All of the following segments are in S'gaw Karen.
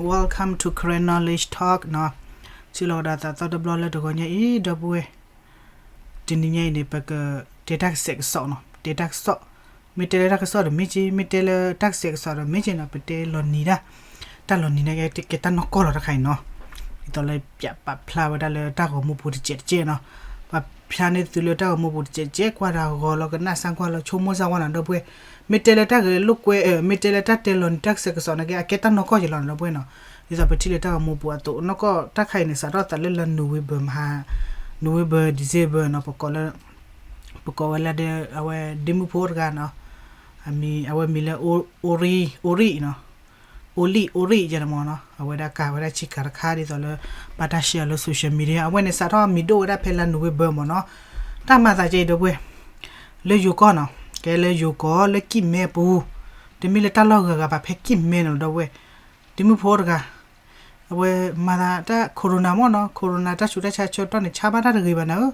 Welcome to Karen Knowledge Talk နီၤ. ဆူလီၤကဒီးသးသီတဘျီလၢတဂီၤညါအံၤ ဒီပုၢ်ဝဲၢ်, တနံၤညါအံၤန့ၣ် ပကတဲတၢ်ကစဲးကစီးနီၤ, ပတဲတၢ်ကစီး, မ့ၢ်တဲလၢတၢ်ကစီၣ်ဒီးမ့ၢ်က့, မ့ၢ်တဲလၢတၢ်ကစဲးကစီးဒီးမ့ၢ်က့နီၤ, ပတဲလီၤနံၤဒၣ်, တၢ်လီၤနံၤန့ၣ်ကဲတၢ်နီၢ်ကီၢ်လီၤတခါအံၤနီၤ. ဒ်သိးလၢပပာ်ဖျါဝဲဒၣ်လၢတၢ်ဂီၤမူပူၤတစဲးတကဲနီၤ, ပာ်ဖျါန့ၢ်သုလၢတၢ်ဂီၤမူပူၤတစဲးတကဲ ကွၢ်ဒီးဂီၤလီၤကနၣ်စၢ်ကွၢ်လီၤ ဆိကမိၣ်စၢ်ဝဲနီၤ ဒီပုၢ်ဝဲၢ်, မ့ၢ်တဲလၢတၢ်ဂဲၤလိာ်ကွဲ, မ့ၢ်တဲလၢတၢ်တဲလီၤနံၤတၢ်ကစဲးကစီးန့ၣ်ကဲ အကဲတၢ်နီၢ်ကီၢ်က့ၤလီၤနီၤ ဒီပုၢ်ဝဲၢ်နီၤ. ဒ်သိးပထံၣ်လၢတၢ်ဂီၤမူပူၤအသိးနီၢ်ကီၢ် တၢ်ခါအံၤန့ၣ် စးထီၣ်သးလၢလါ November မဟါ, November December နီၤ, ပကိးလၢ ပကိးဝဲလၢ အဝဲ ဒ့မုၣ်ဖိတဂၤ အမံၤ အဝဲမံၤလၢ အိရံ, အိရံနီၤ, အိလံၣ် အိရံယဲန့ၣ်မ့ၢ်နီၤ, အဝဲဒၣ်ကၤဝဲဒၣ်ဆ့ကၤတခါ ဒ်သိးလၢ ဘၣ်တၢ် share လၢ social media အဝဲန့ၣ် စးထီၣ်မံၤဒိၣ်ဝဲဒၣ်ဖဲလါ November မ့ၢ်နီၤ. တၢ်မၤသးကဲအံၤ ဒီပုၢ်ဝဲၢ်, လၢယိၤကီၢ်နီၤ, ကဲလၢယိၤကီၢ်လၢကံၣ်မဲပူၤ, တမ့ၢ်လၢတၢ်လီၢ်ဂၤဂၤဘၣ် ဖဲကံၣ်မဲန့ၣ်လီၤ ဒီပုၢ်ဝဲၢ်, ဒ့မုၣ်ဖိတဂၤ အဝဲမၤသးတၢ် corona မ့ၢ်နီၤ, corona တၢ်ဆူးတၢ်ဆါဆၢကတီၢ်န့ၣ် ဆါဘၣ်တၢ်တဂ့ၤဘၣ်နၤဧၢ,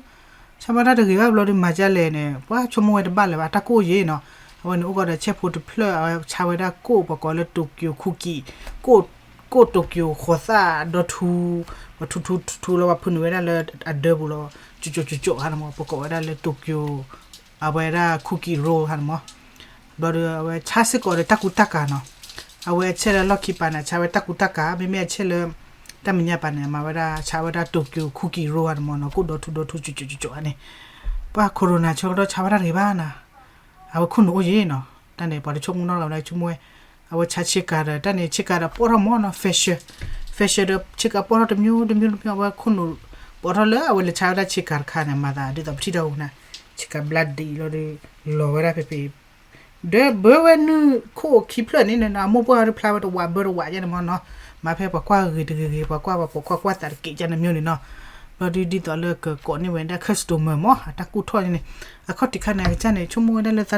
ဆါဘၣ်တၢ်တဂ့ၤဘၣ်ဘျီဒီး မၤဒ်လဲၣ်န့ၣ် ပှၤဆိကမိၣ်ဝဲတဘၣ်လၢၤဘၣ် တၢ်ကိၣ်ယဲနီၤ. အဝဲန့ၣ်အိၣ်ကီးဒီးဆဲးဖိတဖျၢၣ် အဝဲဆါဝဲဒၣ်ကိၣ် ပှၤကိးလၢ Tokyo cookie, ကိၣ် ကိၣ် Tokyo ဃိးသၣ်ဒီထူ, ပှၤထူထူထူထူလီၤ ပှၤဖုနုာ်ဝဲဒၣ်လၢအဒၢပူၤလီၤ, ကၠိကၠိကၠိကၠိဟါန့ၣ်မ့ၢ် ပှၤကိးဝဲဒၣ်လၢ Tokyo အဝဲဒၣ် cookie roll ဟါန့ၣ်မ့ၢ် ဘျီဒီး အဝဲဆါစ့ၢ်ကီးဒီးတၢ်ကူတၢ်ကၤနီၤ, အဝဲဆဲးလၢလီၢ်ခံပၤန့ၣ် ဆါဝဲတၢ်ကူတၢ်ကၤ, မ့မ့ၢ်အဆဲးလၢ တၢ်မဲာ်ညါပၤန့ၣ် အမၤဝဲဒၣ် ဆါဝဲဒၣ် Tokyo cookie roll ဟါန့ၣ်မ့ၢ်နီၤ, ကိၣ်ဒီထူဒီထူ ကၠိကၠိကၠိကၠိန့ၣ်, ပှၤ corona ဆၢကတီၢ်ဆါဝဲတၢ်တဂ့ၤဘၣ်နၤ, အဝဲခိၣ်နူာ်အိၣ်ယဲနီၤ, တၢ်န့ၣ် ပှၤတဆိကမိၣ်နီတဂၤဝဲဒၣ်ဆိကမိၣ်ဝဲ, အဝဲဆါဆ့ကၤဒီး တၢ်န့ၣ် ဆ့ကၤဒီးပီၣ်ထီၣ်မ့ၢ်နီၤ, fashion, fashion ဒီးဆ့ကၤပီၣ်ထီၣ်တမျိုးတမျိုးတမျိုး အဝဲခိၣ်နူာ် ပီၣ်ထီၣ်လၢအဝဲလဲၤဆါဝဲဒၣ်ဆ့ကၤတခါန့ၣ် မၤသးဒ်သိးပထံၣ်တၢ်အိၣ်နၤ, ဆ့ကၤဘျါဒံးလီၤဒီး လီၤဝဲဒၣ်ဖဲဖဲ ဒီးဘၢဝဲနုာ်ခိၣ်ခံဖျၢၣ်န့ၣ် အမိၢ်ပှၢ်ဝဲဒၣ်ဖျါဝဲတဝးဘၢတဝးယဲန့ၣ်မ့ၢ်နီၤ, မၤဖဲပှၤကွၢ်ဂ့ၤတဂ့ၤဂ့ၤ ပှၤကွၢ်ပှၤပိာ်ခွါကွၢ်သးတက့ၢ်ကန့ၣ်မ့ၢ်န့ၣ်နီၤ, ဘျီဒုဒ်သိးလၢကကိးန့ၢ်ဝဲဒၣ် customer မ့ၢ် အတၢ်ကူၣ်ထီၣ်န့ၣ်, အခီၣ်ထံးခါန့ၣ် အကစၢ်န့ၣ် ဆိကမိၣ်ဝဲဒၣ်လၢ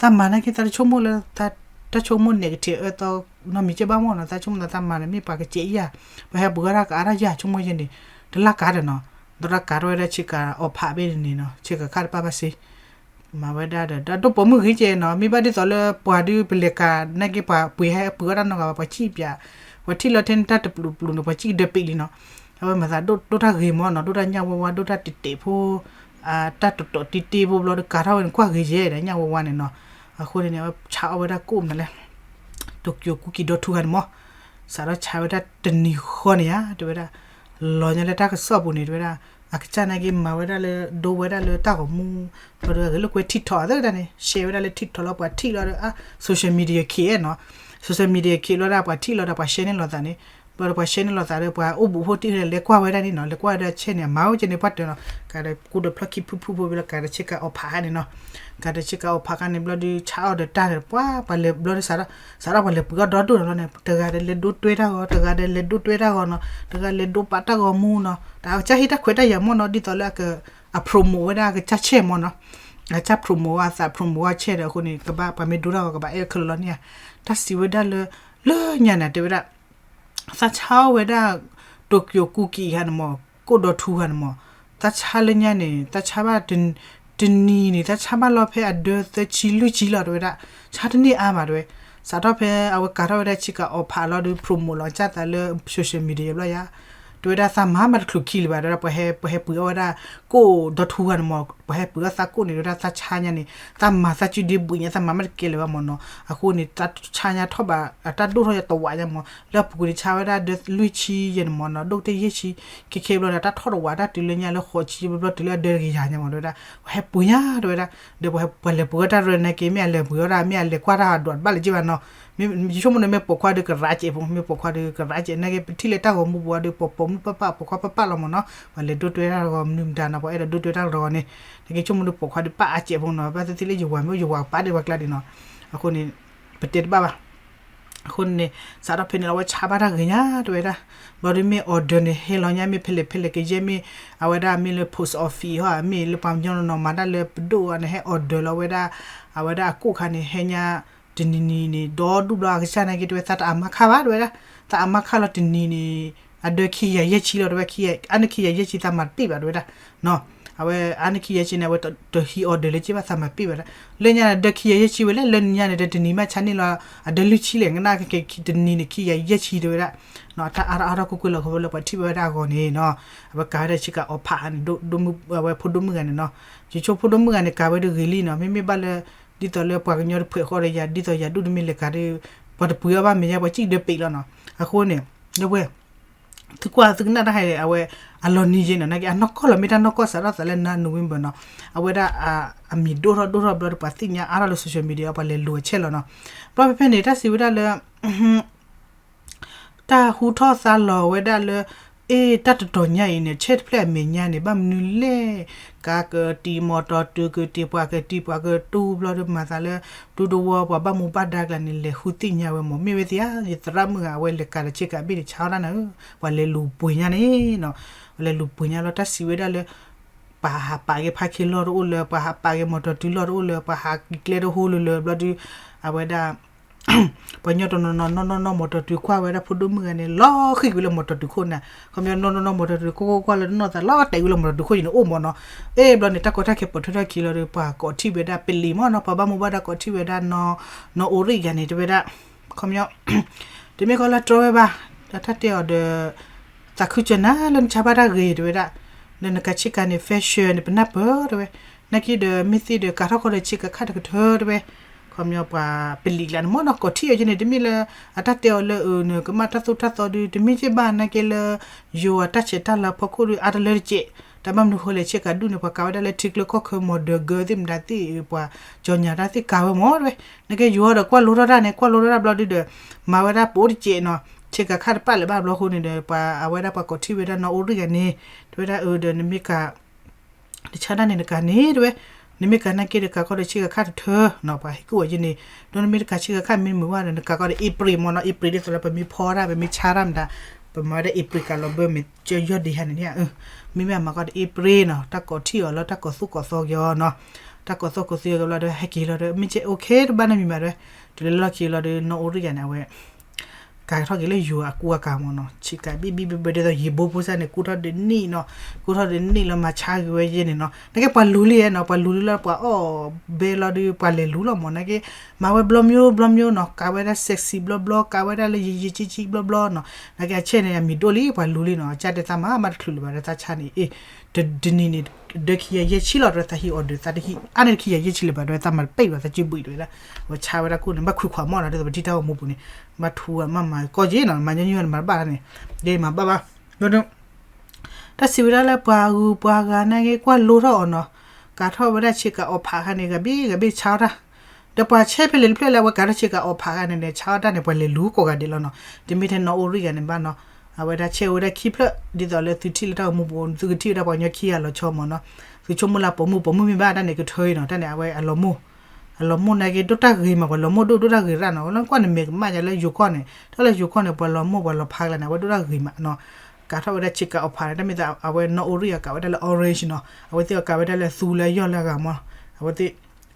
သးမၤနာ်က့ သးတဆိကမိၣ်လၢ တၢ်ဆိကမိၣ် negative အၢသီ နီတမံၤကဲဘၣ်မ့ၢ်နီၤ, သးဆိကမိၣ်သးမၤန့ၣ် မ့ၢ်ပှၤကစဲးအံၤဧါ, ပှၤဟဲပှ့ၤအီၣ်တၢ်ကအါတၢ်ယၤ ဆိကမိၣ်ယဲန့ၣ်, တလၢ်ကၤဒီးနီၤ, ဒီးတၢ်ကၤထီၣ်ဝဲဒၣ်ဆ့ကၤအီၣ်ဖးဘ့ၣ်န့ၣ်နီၤ, ဆ့ကၤခါတပၢ်ဘၣ်စ့ မၤဝဲဒၣ်ဒီး တၢ်ဒိၣ်ပိာ်မုၣ်ဂ့ၤကဲနီၤ, မ့ၢ်ဘၣ်ဒ်သိးလၢပှၤဒုးပလဲၤကၤနာ်က့ ပှၤပှ့ၤဟဲပှ့ၤအီၣ်တၢ်နီတဂၤဘၣ် ပှၤစံၣ်ပၠး, ပှၤထံၣ်လီၤထဲန့ၣ်တၢ်တပျုာ်ပျုာ်န့ၣ် ပှၤစံၣ်ကဒၢပံးလံနီၤ, အဝဲမၤသးဒိၣ်တၢ်ဂ့ၤမ့ၢ်နီၤ, ဒိၣ်တၢ်ညၣ်ဝါဝါ ဒိၣ်တၢ်တဲာ်တဲာ်ဖိ, တၢ်တတီၤတံတ့ဖိဘျီဒီး ကၤထီၣ်ဝဲန့ၣ် ကွၢ်ဂ့ၤယဲဒီး ညၣ်ဝါဝါန့ၣ်နီၤ, အဃိန့ၣ်န့ၣ် အဝဲဆါအီၣ်ဝဲဒၣ်ကိၣ်မနုၤလဲၣ်, တိၤကၠိၤကူကံၤဒီထူဂၤန့ၣ်မ့ၢ်, စးထီၣ်ဆါဝဲဒၣ်တနံၤဃီန့ၣ်ဧါ တဲဝဲဒၣ်, လီၤညါလၢတၢ်ကစီၣ်ပူၤန့ၣ် တဲဝဲဒၣ်, အကစၢ်နာ်က့မၤဝဲဒၣ်လၢ ဒိဝဲဒၣ်လၢတၢ်ဂီၤမူ, ဘျီဒီးဂဲၤလိာ်ကွဲ TikTok အသးတၢ်န့ၣ် share ဝဲဒၣ်လၢ TikTok လီၤ ပှၤထံၣ်လီၤဒီး social media ခံးနီၤ, social media ခံးလီၤဒၣ် ပှၤထံၣ်လီၤဒီး ပှၤ share န့ၢ်လိာ်သးန့ၣ်, ဘျီဒီးပှၤ share န့ၢ်လိာ်သးဒီး ပှၤအိၣ်ဘူးဖိတံၢ်လဲၤကွၢ်ဝဲဒၣ်န့ၣ်နီၤ, လဲၤကွၢ်ဝဲဒၣ်ဆဲးန့ၣ် အမၤအိၣ်ကဲန့ၣ် ပှၢ်တၢၢ်နီၤ, ကၤဒီးကူဒီးဖျီၣ်ခံဖုဖုဖိဘျီ ကၤဒီးဆ့ကၤအီၣ်ဖးခါန့ၣ်နီၤ, ကၤဒီးဆ့ကၤအီၣ်ဖးခါန့ၣ် ဘျီဒီးဆါအီၣ်ဒီးတၢ်ဒီး ပှၤ ပှၤလဲၤဘျီဒီး စးထီၣ် စးထီၣ်ပှၤလဲၤပှ့ၤအီၣ်ဒီဒိၣ်နီၤဘျီန့ၣ် တဂၤဒီးလဲၤဒိတွဲတၢ်ဂီၤ တဂၤဒီးလဲၤဒိတွဲတၢ်ဂီၤနီၤ တဂၤလဲၤဒိပာ်တၢ်ဂီၤမူနီၤ တၢ်ကစၢ်ဟ့ၣ်တၢ်ခွဲးတၢ်ယာ်မ့ၢ်နီၤ ဒ်သိးလၢအက အ promote ဝဲဒၣ်အကစၢ်ဆဲးမ့ၢ်နီၤ အကစၢ် promote အသး promote အဆဲးဒီးအဃိန့ၣ် ကဘၣ်ပှၤမ့ၢ်ဒိတၢ်ဂီၤ ကဘၣ်အဲၣ်ခဲလၢာ်လီၤန့ၣ်ဧါ တၢ်စံးဝဲဒၣ်လၢ လၢညါန့ၣ် တဲဝဲဒၣ် သးဆါအီၣ်ဝဲဒၣ် တိၤကၠိၤကူကံၤခါန့ၣ်မ့ၢ် ကိၣ်ဒီထူခါန့ၣ်မ့ၢ် သးဆါလၢညါန့ၣ် သးဆါဘၣ် တနံၤန့ၣ် သးဆါဘၣ်လီၤဖဲအဒၢသၢဆံလွံၢ်ဆံလီၤ တဲဝဲဒၣ် ဆါတန့ၢ်အါဘၣ်တဲဝဲ စးထီၣ်ဖဲအဝဲကၤထီၣ်ဝဲဒၣ်ဆ့ကၤအီၣ်ဖးလီၤဒီး promote လီၤကၢ်သးလၢ social media ဘျီယါ တဲဝဲဒၣ်သးမၤမးတချုးခံလၢၤဘၣ်တဲဝဲဒၣ် ပှၤဟဲ ပှၤဟဲပှ့ၤအီၣ်ဝဲဒၣ် ကိၣ်ဒီထူခါန့ၣ်မ့ၢ် ပှၤဟဲပှ့ၤအီၣ်သးကိၣ်န့ၣ် တဲဝဲဒၣ်သးဆါညါန့ၣ် သးမၤသးစုဒ့ဘှံးညါ သးမၤမးတကဲလၢၤဘၣ်မ့ၢ်နီၤ အဃိန့ၣ် သးဆါညါထီၣ်ဘၣ် အတၢ်ဒိၣ်ထီၣ်ယတဝးညါမ့ၢ် လၢအပူၤကွံာ်န့ၣ် ဆါဝဲဒၣ်ဒၢလွံၢ်ဆံယဲၢ်န့ၣ်မ့ၢ်နီၤ ဒိၣ်ကတၢၢ်ယဲၢ်ဆံ ခဲခဲဘျီဒီး တၢ်ထီၣ်တဝး တၢ်တုၤလၢညါလၢဃိးဆံဘျီဘျီ တုၤလၢအဒၢတကယၤညါမ့ၢ် တဲဝဲဒၣ် ပှၤဟဲပှ့ၤညါ တဲဝဲဒၣ် ဒီးပှၤဟဲ ပှၤလဲၤပှ့ၤအီၣ်တၢ်ရၢနာ်က့ မ့ၢ်အလဲၤပှ့ၤအီၣ်တၢ် မ့ၢ်အလဲၤကွၢ်တၢ်အဒိးတဘၣ်လၢၤက့ဘၣ်နီၤ မ့ၢ်ယဆိကမိၣ်န့ၣ် မ့ၢ်ပိာ်ခွါဒီးကရၢကဲးဖိ မ့ၢ်ပိာ်ခွါဒီးကရၢကဲး နာ်က့ ပထံၣ်လၢတၢ်ဂီၤမူပူၤဒီး ပိာ်ပိာ်မုၣ်ပၢ်ပၢ် ပိာ်ခွါပၢ်ပၢ်လီၤမ့ၢ်နီၤ ပှၤလဲၤဒိၣ်တွဲတၢ်ဂီၤမနုၤမတၤနီၤ ပှၤအဲၣ်ဒိးဒိၣ်တွဲတၢ်ဂီၤန့ၣ် နာ်က့ဆိကမိၣ်ဒီးပိာ်ခွါဒီးပၢ်အါကဲးဖိနီၤ ဘၣ်သ့ၣ်သ့ၣ်လၢယဝၤမ့ၢ်ယဝၤပၢ်ဒီးပှၤကျါဒံးနီၤ အဃိန့ၣ် ပတဲတဘၣ်ဘၣ် အဃိန့ၣ် စးထီၣ်ဖဲန့ၣ်လီၤ အဝဲဆါဘၣ်တၢ်ဂ့ၤညါ တဲဝဲဒၣ် ဘျီဒီးမ့ၢ် order န့ၣ် ဟဲလီၤညါ မ့ၢ်ဖဲလဲၣ်ဖဲလဲၣ်ကယဲၢ် မ့ၢ်အဝဲဒၣ်မ့ၢ်လၢ post office ဟီ မ့ၢ်လၢပှၤကညီနီၤနီၤ မၤတၢ်လၢပဒိၣ်အီၤန့ၣ် ဟဲ order လီၤဝဲဒၣ် အဝဲဒၣ်အကိၣ်ခါန့ၣ် ဟဲညါ တနံၤနံၤန့ၣ် ဒီဒူၣ်ဘျီ အကစၢ်နာ်က့ တဲဝဲ သးတအါမးခါဘၣ် တဲဝဲဒၣ် သးအါမးခါလီၤ တနံၤန့ၣ် အဒၢခံကယၤယဲၢ်ဆံလီၤ တဲဝဲ, အါန့ၢ်ခံကယၤယဲၢ်ဆံသးမၤတပ့ၢ်ဘၣ် တဲဝဲဒၣ်. အဝဲအါန့ၢ်ခံကယၤယဲၢ်ဆံန့ၣ် အဝဲတဟံး order လၢက့ဘၣ် သးမၤတပ့ၢ်ဘၣ်ဒၣ်. လၢညါန့ၣ် ဒၢခံကယၤယဲၢ်ဆံဝဲလဲၣ်, လၢညါန့ၣ် တနံၤမးဆါန့ၢ်လီၤ အဒၢလွံၢ်ဆံလဲၣ်, ကနၣ်က့ တနံၤန့ၣ် ခံကယၤယဲၢ်ဆံ တဲဝဲဒၣ်. တၢ်အါထီၣ်အါထီၣ်ကွ့ၢ်ကွ့ၢ်လီၤ ခီဖျိလၢပှၤထံၣ်ဘၣ်ဝဲဒၣ်အဂီၢ်န့ၣ်နီၤ, အဝဲကၤဝဲဒၣ်ဆ့ကၤအီၣ်ဖးန့ၣ် အဝဲဖိဒိၣ်မုၣ်ဂၤန့ၣ်နီၤ, ယဆိကမိၣ်ဖိဒိၣ်မုၣ်ဂၤန့ၣ် ကၤဝဲဒၣ်ဂ့ၤလံနီၤ, မ့မ့ၢ်ဘၣ်လၢ ဒ်သိးလၢပှၤကညီတဖှဲးဃီဒီးယၤ ဒ်သိးယၤဒူၣ်တမ့ၢ်လဲၤကၤဒီး ပှၤတပှ့ၤအီၣ်ဘၣ်မဲာ်ညါ ပှၤစံၣ်ဒၢပံးလီၤနီၤ. အဃိန့ၣ် လၢဝဲ သုကွၢ်သုကနၣ်တၢ်ဟဲ အဝဲ အလီၤနံၤယဲနီၤ, နာ်က့အနီၢ်ကီၢ်လီၤ မ့ၢ်တၢ်နီၢ်ကီၢ်စးထီၣ်သးလၢနါ November နီၤ, အဝဲဒၣ် အမံၤဒိၣ်ထီၣ်ဒိၣ်ထီၣ်ဘျီဒီး ပှၤသ့ၣ်ညါအါထီၣ်လၢ social media ပှၤလဲၤလူၤအဆဲးလီၤနီၤ. ဘျီဖဲဖဲန့ၣ် တၢ်စံးဝဲဒၣ်လၢ တၢ်ဟူထီၣ်သါလီၤဝဲဒၣ်လၢ အ့ တၢ်တတီၤညါအံၤန့ၣ် ဆဲးတဖျၢၣ်အမဲာ်ညါန့ၣ် ဘၣ်မနုၤလဲၣ်, ကးကတံၤ မီၣ်တီၣ်တုၤကတံၤ ပှၤကတံၤပှၤကတူဘျီဒီး မၤသးလၢ တူတဝီ ပှၤဘၣ်မူဘၣ်ဒါကျါန့ၣ် လဲၤဃုသ့ၣ်ညါဝဲမး, မ့ၢ်ဝဲသ့ၣ်ဧါ, ယသရၣ်မုၣ်ဂၤ အဝဲလဲၤကၤဒီးဆ့ကၤဘ့ၣ်န့ၣ် ဆါအီၣ်တၢ်နၤဧၢ, ပှၤလဲၤလူၤပှ့ၤညါန့ၣ်နီၤ, ပှၤလဲၤလူၤပှ့ၤညါလီၤ တၢ်စံးဝဲဒၣ်လၢ ပှၤဟးပာ်က့ၤဖါခ့လီၢ်တအိၣ်လၢၤ, ပှၤဟးပာ်က့ၤမီၣ်တီၣ်တုၤလီၢ်တအိၣ်လၢၤ, ပှၤဟးက့ၤကျဲတဟိလၢၤလၢၤ ဘျီဒီး အဝဲဒၣ် ပှၤညီတနီၤနီၤ နီၢ်နီၢ်နီၢ် မီၣ်တီၣ်တုၤကွၢ်ဝဲဒၣ်ဖိဒိၣ်မုၣ်ဂၤန့ၣ် လီၤဃံၣ်ကွံာ်လၢမီၣ်တီၣ်တုၤခိၣ်နၢ်, ခီပညီနီၢ်နီၢ်နီၢ် မီၣ်တီၣ်တုၤခိၣ်ကွၢ်လၢတနီၢ်သး လီၤတဲာ်ကွံာ်လၢမီၣ်တီၣ်တုၤခိၣ်ယံၤန့ၣ် အိၣ်မးနီၤ. အ့ ဘျီန့ၣ် တၢ်ကီတၢ်ခဲပိာ်ထွဲထီၣ်ခံလီၤဒီး ပှၤကိးထံၣ်ဝဲဒၣ်ပလံၤမးနီၤ, ပှၤဘၣ်မူဘၣ်ဒါကိးထံၣ်ဝဲဒၣ် နီၢ်အိရံၣ်ဂၤန့ၣ် တဲဝဲဒၣ် ခီပညီ တမ့ၢ်ကီလၢတြီဝဲဘၣ်, ဒီးတၢ်တဲအီၤဒီး သးခုကၢၤနၤလၢနဆါဘၣ်တၢ်ဂ့ၤ တဲဝဲဒၣ်, လၢနကၤဆ့ကၤန့ၣ် fashion န့ၣ် ပနၢ်ပၢၢ် တဲဝဲ, နာ်က့ဒီး မ့ၢ်သ့ဒီး ကၤထီၣ်ဃီဒီးဆ့ကၤခါတကထၢ တဲဝဲ, ခီပညီပှၤပလံၤကျါန့ၣ်မးနီၤ ကိးထံၣ်အီၤယဲန့ၣ် တမ့ၢ်လၢ အတၢ်တဲအီၤလၢအနကမၣ်တၢ်သိၣ်တၢ်သီဒုး တမ့ၢ်က့ဘၣ် နာ်က့လၢ ယိၤအတၢ်ဆဲးတၢ်လၤဖီခိၣ်ဒုး အါတလၢတစဲး, တၢ်ဘၣ်မနုၤဃိလဲၣ် ဆ့ကၤဒူၣ်န့ၣ် ပှၤကၤဝဲဒၣ်လၢထံကျၢကီၢ်ချၢ model girl သ့ၣ်မတၤသ့ၣ် ပှၤကၠီညါတၢ်သ့ၣ်ကၤဝဲမး တဲဝဲ, နာ်က့ယိၤဒီးကွၢ်လိထီၣ်တၢ်န့ၣ် ကွၢ်လိထီၣ်တၢ်ဘျီဒုးဒီး မၤဝဲဒၣ်ပအိၣ်တစဲးနီၤ, ဆ့ကၤခါတပာ်လၢၤဘၣ်ဘျီဃိန့ၣ်ဒီး ပှၤအဝဲဒၣ်ပှၤကိးထံၣ်ဝဲဒၣ်နီၢ်အိရံၣ်ဂၤန့ၣ် တဲဝဲဒၣ်အၢဒီး နမ့ၢ်ကၤ တဆါတၢ်န့ၣ်နကၤန့ၣ် တဲဝဲ, နမ့ၢ်ကၤနာ်က့ဒီးကၤခီဒီးဆ့ကၤခါတထၢနီၤ ပှၤဟ့ၣ်ကူၣ်အီၤယဲန့ၣ်, ဒီးနမ့ၢ်တကၤဆ့ကၤခါမ့ၢ်မုာ်ဝဲဒီး နကၤကီဒီး April မးနီၤ, April ဒ်သိးလၢပမ့ၢ်ဖီတၢ် ပမ့ၢ်ဆါတၢ်မတၤ, ပမၤဝဲဒၣ် April ကၤလီၤဘၢမ့ၢ်ကၢယီၢ်ဒံးဟါန့ၣ်န့ၣ်, မ့မ့ၢ်အမၤကီဒီး April နီၤ, တၢ်ကိးထံၣ်အီၤလၢတၢ်ကိးသူၣ်ကိးသီက့ၤအီၤနီၤ, တၢ်ကိးသူၣ်ကိးသီက့ၤဘျီဒီး ဟဲက့ၤလီၤဒီး မ့ၢ်ကဲ okay တဘၣ်နီတမံၤဘၣ်တဲဝဲ, တုၤလၢလီၢ်ခံလီၤဒီး နီၢ်အိရံၣ်ဂၤန့ၣ် အဝဲ ကၤထီၣ်က့ၤလၢယိၤအကူအကၤမးနီၤ, ဆ့ကၤဘံၣ်ဘံၣ်ဘၢဘၢဒ်သိးယံာ်ဘိဖိစၢ်န့ၣ် ကူထီၣ်ဒ်နံၣ်နီၤ, ကူထီၣ်ဒ်နံၣ်လီၤ မၤဆါက့ၤဝဲယဲန့ၣ်နီၤ, နာ်က့ပှၤလူၤလံနီၤ, ပှၤလူၤလံလီၤ ပှၤအီၣ်ဘဲလီၤဒုး ပှၤလဲၤလူၤလီၤမး နာ်က့, မၤဝဲဘျီမၠိဘျီမၠိနီၤ, ကၤဝဲဒၣ် sexy ဘျီဘျီ, ကၤဝဲဒၣ်လၢယံာ်ယံာ်ဆံဆံဘျီဘျီနီၤ, နာ်က့အဆဲးန့ၣ် အမံၤဒိၣ်လံ ပှၤလူၤလံနီၤ, အကၢ်တဲသးမၤမၤတချုးလၢၤဘၣ်ဒီးသးဆါန့ၣ်, အ့ တနံၤန့ၣ် ဒၢခံကယၤယဲၢ်ဆံလီၤ တဲဝဲ, သးဟံး order သးတဟံး အါန့ၢ်တခံကယၤယဲၢ်ဆံလၢၤဘၣ် တဲဝဲ, သးမၤတပ့ၢ်ဘၣ် သးစုဘှံးတဲဝဲဒၣ်, အဝဲဆါဝဲဒၣ်ခိၣ်န့ၣ် ဘၣ်ခွံခွါမီၢ်နီၤ ဒ်သိးပထံၣ်တၢ်ဂီၤမူပူၤန့ၣ်, ဘၣ်ထူဝဲမၤမၤကီၢ်က့နီၤ, မၤညီနုၢ်ဝဲန့ၣ် မၤတဘၣ်တၢ်န့ၣ်, ဒ်မၤဘၣ်ဘၣ်, ဒီး တၢ်စံးဝဲဒၣ်လၢပှၤဂုၤပှၤဂၤနာ်က့ ကွၢ်လိထီၣ်အီၤနီၤ, ကၤထီၣ်ဝဲဒၣ်ဆ့ကၤအီၣ်ဖးခါန့ၣ် ဂၤဘ့ၣ်ဂၤဘ့ၣ်ဆါအီၣ်တၢ်, ဒီးပှၤဆဲးဖဲလဲၣ်တဖျၢၣ်လၢအဝဲကၤထီၣ်ဆ့ကၤအီၣ်ဖးခါန့ၣ်န့ၣ် ဆါအီၣ်တၢ်န့ၣ် ပှၤလဲၤလူၤကိးဂၤဒဲးလီၤနီၤ, တမ့ၢ်ထဲနီၢ်အိရံၣ်ဂၤန့ၣ်ဘၣ်နီၤ, အဝဲဒၣ်ဆဲးဝဲဒၣ်ခံဖျၢၣ် ဒ်သိးလၢသုထံၣ်လၢတၢ်ဂီၤမူပူၤ သုကထံၣ်ဝဲဒၣ်ပှၤကညီခံဂၤလီၤဆီမးနီၤ, သုဆိကမိၣ်လၢပိာ်မုၣ်မ့ၢ်ဘၣ်တၢ်န့ၣ်ကထၢအံၤနီၤ, တၢ်န့ၣ် အဝဲအလီၤမိၢ် အလီၤမိၢ်နာ်က့ ဒိၣ်တၢ်ဂ့ၤမး ပှၤလီၤမိၢ်ဒိၣ်ဒိၣ်တၢ်ဂ့ၤရၣ်နီၤ, လၢကွၢ်န့ၣ်မဲာ်ကမၣ်ယၤလၢယိၤကီၢ်န့ၣ် တၢ်လၢယိၤကီၢ်န့ၣ် ပှၤလီၤမိၢ်ပှၤလီၤဖးကလါန့ၣ် အဝဲဒိၣ်တၢ်ဂ့ၤမးနီၤ, ကၤထီၣ်ဝဲဒၣ်ဆ့ကၤအီၣ်ဖးန့ၣ် တၢ်မ့ၢ်သးအဝဲနီၢ်အိရံၣ်အကၤဝဲဒၣ်လၢ orange နီၤ, အဝဲသ့ၣ်အကၤဝဲဒၣ်လၢသူလၢယီၢ်လၢအဂၤမး, အဝဲသ့ၣ်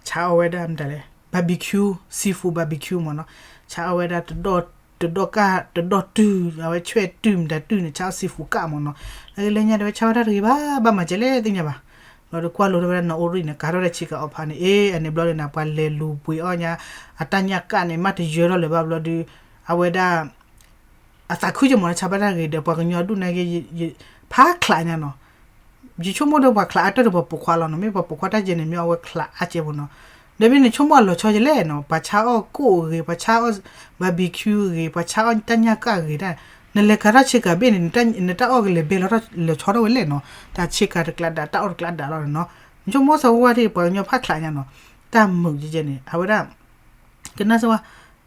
ဆါအီၣ်ဝဲဒၣ်မတၤလဲၣ် barbecue seafood barbecue မးနီၤ, ဆါအီၣ်ဝဲဒၣ် တဒီၣ်ကၢ် တဒီၣ်တုၢ် အဝဲဆွဲၣ်တုၢ်မတၤတုၢ်န့ၣ် ဆါအီၣ် seafood ကၢ်မးနီၤ, လၢကလၢညါတဲဝဲဆါဝဲတၢ်တဂ့ၤဘၣ် ဘၣ်မၤကဲလဲၣ်သ့ၣ်ညါဘၣ်, ဘျီဒီးကွၢ်လိထီၣ်ဝဲဒၣ်နီၢ်အိရံၣ်န့ၣ် ကၤထီၣ်ဝဲဒၣ်ဆ့ကၤအီၣ်ဖးန့ၣ် အ့ အန့ၣ်ဘျီဒီးန့ၣ် ပှၤလဲၤလူၤပှ့ၤအီၣ်ညါ အတၢ်ညၣ်ကၣ်န့ၣ် မ့ၢ်တယၢထီၣ်လၢၤဘၣ်ဘျီဒီး အဝဲဒၣ် အသးခုကမီၤလၢဆါဘၣ်တၢ်ဂ့ၤဒီး ပှၤကညီဒူၣ်နာ်က့ ဖးချးညါနီၤ, ယဆိကမိၣ်ဒီးပှၤချးအါတၢၢ်ဒီးပှၤပိာ်ခွါလီၤနီၤ, မ့ၢ်ပှၤပိာ်ခွါတၢ်ယဲၢ်န့ၣ် မ့ၢ်အဝဲချးအါကဲမးနီၤ, ဒီးမ့ၢ်နဆိကမိၣ်အလီၤဆီယလဲၣ်နီၤ, ပှၤဆါအီၣ်ကိၣ်ဂ့ၤ, ပှၤဆါအီၣ် barbecue ဂ့ၤ, ပှၤဆါအီၣ်တၢ်ညၣ်ကၣ်ဂ့ၤဒၣ်, နလဲၤကၤထီၣ်ဆ့ကၤဘ့ၣ်န့ၣ် နတၢ်အီၣ်ကလဲၤဘဲလီၤထီၣ်လီၤဆီထီၣ်ဝဲလဲၣ်နီၤ, တၢ်ဆ့ကၤတကျးဒၣ် တၢ်အီၣ်တကျးဒၣ်လီၤနီၤ, နဆိကမိၣ်စၢၤဝဲဒၣ် ပှၤကညီဖးချးညါနီၤ, တၢ်မုာ်ကဲကဲန့ၣ် အဝဲဒၣ် ကနၣ်စ့ၢ်ဝဲ,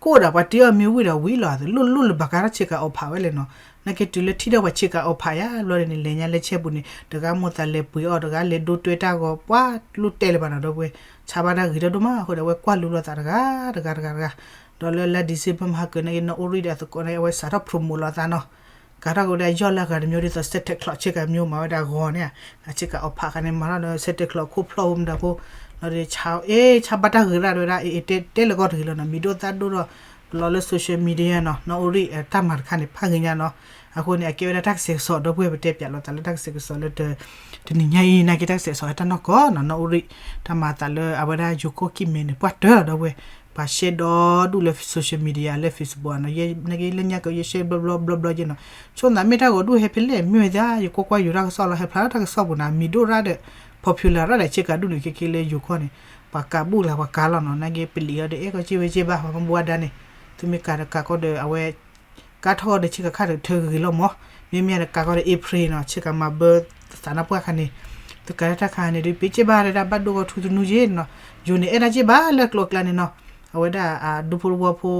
ကိၣ်ဒၣ်ပှၤတ့အီၣ်မ့ၢ်ဝံၤဒီးဝံၤလီၤ, လိၣ်လိၣ်လၢဘၣ်ကၤထီၣ်ဆ့ကၤအီၣ်ဖးဝဲလဲၣ်နီၤ, နာ်က့တုၤလၢထံၣ်ဒီးပှၤဆ့ကၤအီၣ်ဖးယါ ဘျီဒ်န့ၣ် လဲၤညါလၢဆဲပူၤန့ၣ် တဂၤမိၣ်သးလဲၤပှ့ၤအီၣ် တဂၤလဲၤဒိတွဲတၢ်ဂီၤ ပှၤလိၣ်တဲလၢၤဘၣ်နီၤ, ဒီပုၢ်ဝဲၢ် ဆါဘၣ်တၢ်ဂ့ၤထီၣ်ဒိၣ်မး အဃိဒီး အဝဲကွၢ်လိလီၤသးတဂၤတဂၤတဂၤတဂၤ, ဒီးလၢလါ December မဟါကၢန့ၣ် နီၢ်အိရံၣ်ဒီးအသကိးန့ၣ် အဝဲစးထီၣ် promote လီၤသးနီၤ ကၤထီၣ်က့ၤဝဲဒၣ်ယီၢ်လၢအဂၤတမံၤ ဒ်သိး Santa Claus ဆ့ကၤမံၤမၤဝဲဒၣ်ဂီၤန့ၣ်, ဆ့ကၤအီၣ်ဖးခါန့ၣ် မၤထီၣ်ဒီး Santa Claus ခိၣ်ဖျီၣ်ဖိမတၤဖိ, ဒီးဆါအီၣ် အ့ ဆါဘၣ်တၢ်ဂ့ၤရၣ်ဝဲဒၣ် အ့ အ့ တဲလၢာ်ကီၢ်တဂ့ၤလီၤနီၤ, မံၤဒိၣ်သၣ်ဒိၣ်ဒီး လီၤလၢ social media နီၤ နီၢ်အိၣ်ရံၣ် တၢ်မၤတခါန့ၣ် ဖးဂ့ၤညါနီၤ. အဃိန့ၣ် အကဲဝဲဒၣ်တၢ်ကစဲးကစီး ဒီပုၢ်ဝဲၢ် ပတဲပၠးလိာ်သးလၢတၢ်ကစဲးကစီးလၢ တနံၤညါအံၤ နာ်က့တၢ်ကစဲးကစီးဟဲတၢ်နီၢ်ကီၢ်နီၤ နီၢ်အိၣ်ရံၣ် တၢ်မၤသးလၢအဝဲဒၣ်ယိၤကီၢ်ကံၢ်မဲန့ၣ် ပှၢ်တၢၢ်ဒီပုၢ်ဝဲၢ် ပှၤ share ဒီဒူၣ်လၢ social media လၢ Facebook နီၤ နာ်က့လၢညါကယဲ share ဘျီဘျီဘျီဘျီယဲနီၤ ဆိသးမ့ၢ်တၢ်ဂီၤဒူၣ်ဟဲဖဲလဲၣ် မ့ၢ်ဝဲဒၣ် ယကွၢ်ကွၢ်ယိၤတၢ်ကစီၣ်လီၤ ဟဲဖျါထီၣ်တၢ်ကစီၣ်ပူၤန့ၣ် မံၤဒိၣ်ရၣ်ဒီး popular ရၣ်ဒီး ဆ့ကၤဒူၣ်န့ၣ် ခဲက့လၢယိၤကီၢ်န့ၣ် ပှၤကးဘူၣ်လၢပှၤကးလီၤနီၤ နာ်က့ပလံၤအီၤဒီး အဲၣ်ကီၢ်စ့ၢ်ဝဲစ့ၢ်ဘၣ် ပှၤမ့ၢ်ဘၣ်ဒါန့ၣ် သုမ့ၢ်ကးဒီးကးကီဒီး အဝဲ ကးထီၣ်ဒီးဆ့ကၤခါဒီးထၢဂ့ၤဂ့ၤလီၤမး မ့မ့ၢ်ဒီးကးကီဒီး April နီၤ ဆ့ကၤမၤဘၢ သးနါပှၢ်ခါန့ၣ် သုကးတၢ်ခါန့ၣ် ဒုးပ့ၤစ့ၢ်ဘၣ်ဒၣ်ဘၣ်ဒိၣ်ဂီၢ်ထူသနူယဲနီၤ ယိၤန့ၣ် အဲၣ်ဒၣ်စ့ၢ်ဘၣ်လၢကျိၤကျါန့ၣ်နီၤ အဝဲဒၣ်အဒူဖိတဝီဖိ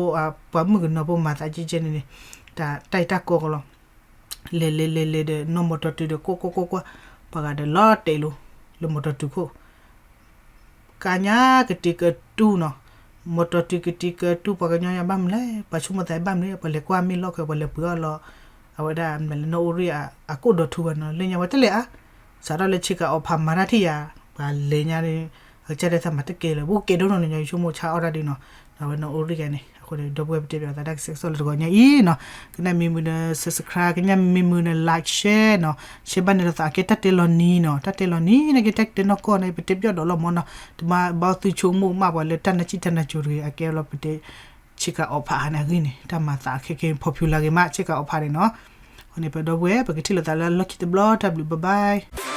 ပှၤမုၣ်ကနီၤဖိမၤသးကဲကဲန့ၣ်န့ၣ် တၢ်အံၤတၢ်ကီကလီၤ လဲၤလဲၤလဲၤလဲၤဒီး နီၢ်မီတီၤတုၤဒီး ကွၢ်ကွၢ်ကွၢ်ကွၢ် ပှၤဂၤဒီးလီၤတဲာ်လီၤ လၢမီတီၤတုၤခိၣ် ကါညါကတံၤကတူၢ်နီၤ မီတီၤတုၤကတံၤကတူၢ် ပှၤကညီညါဘၣ်မနုၤလဲၣ် ပှၤဆိကမိၣ်သးဘၣ်မနုၤလဲၣ် ပှၤလဲၤကွၢ်မ့ၢ်လီၢ်ခဲ ပှၤလဲၤပှ့ၤအီၣ်လီၤ အဝဲဒၣ်မနုၤလဲၣ် နီၢ်အိၣ်ရံၣ်အကိၣ်ဒီးထူဘၣ်နီၤ လၢညါဝဲတလဲၤအါ စးထီၣ်လၢဆ့ကၤအီၣ်ဖးမၤတၢ်ထံၣ်ယၤ ပှၤလဲၤညါ အကစၢ်ဒၣ်သးမၤတကဲလၢၤ ပကဲဒိၣ်နီၤ နညီယဆိကမိၣ်ဆါအီၣ်တၢ်ဒုနီၤ အဝဲနီၢ်အိၣ်ရံၣ်ဂၤန့ၣ် အဃိန့ၣ် ဒီပုၢ်ဝဲၢ်ပတဲပၠးသးတၢ်ကစဲးကစီၣ်လၢတဂီၤညါအံၤနီၤ ကနၣ်မ့ၢ်မုာ်ဒီး subscribe ကနၣ်မ့ၢ်မုာ်ဒီး like share နီၤ share ဘၣ်န့ၣ်လီၤသးအကဲတၢ်တဲလီၤနံၤနီၤ တၢ်တဲလီၤနံၤ နာ်က့တၢ်တဲနီၢ်ကီၢ်န့ၣ် ပတဲပၠးဒီးလီၤမးနီၤ တမၤဘၣ်သုဆိကမိၣ်မးပှၤလၢတၢ်နၢ်စံၣ်တၢ်နၢ်စိၤတဂ့ၤ အကဲလီၤပတဲ ဆ့ကၤအီၣ်ဖးန့ၣ်အဂ့ၢ်န့ၣ် တၢ်မၤသးခဲက့ popular ဂ့ၤမး ဆ့ကၤအီၣ်ဖးန့ၣ်နီၤ အဃိန့ၣ် ပဒီပုၢ်ဝဲၢ် ပကထံၣ်လိာ်သးလၢလီၢ်ခံတဘျီ တၢ်ဘျုး bye bye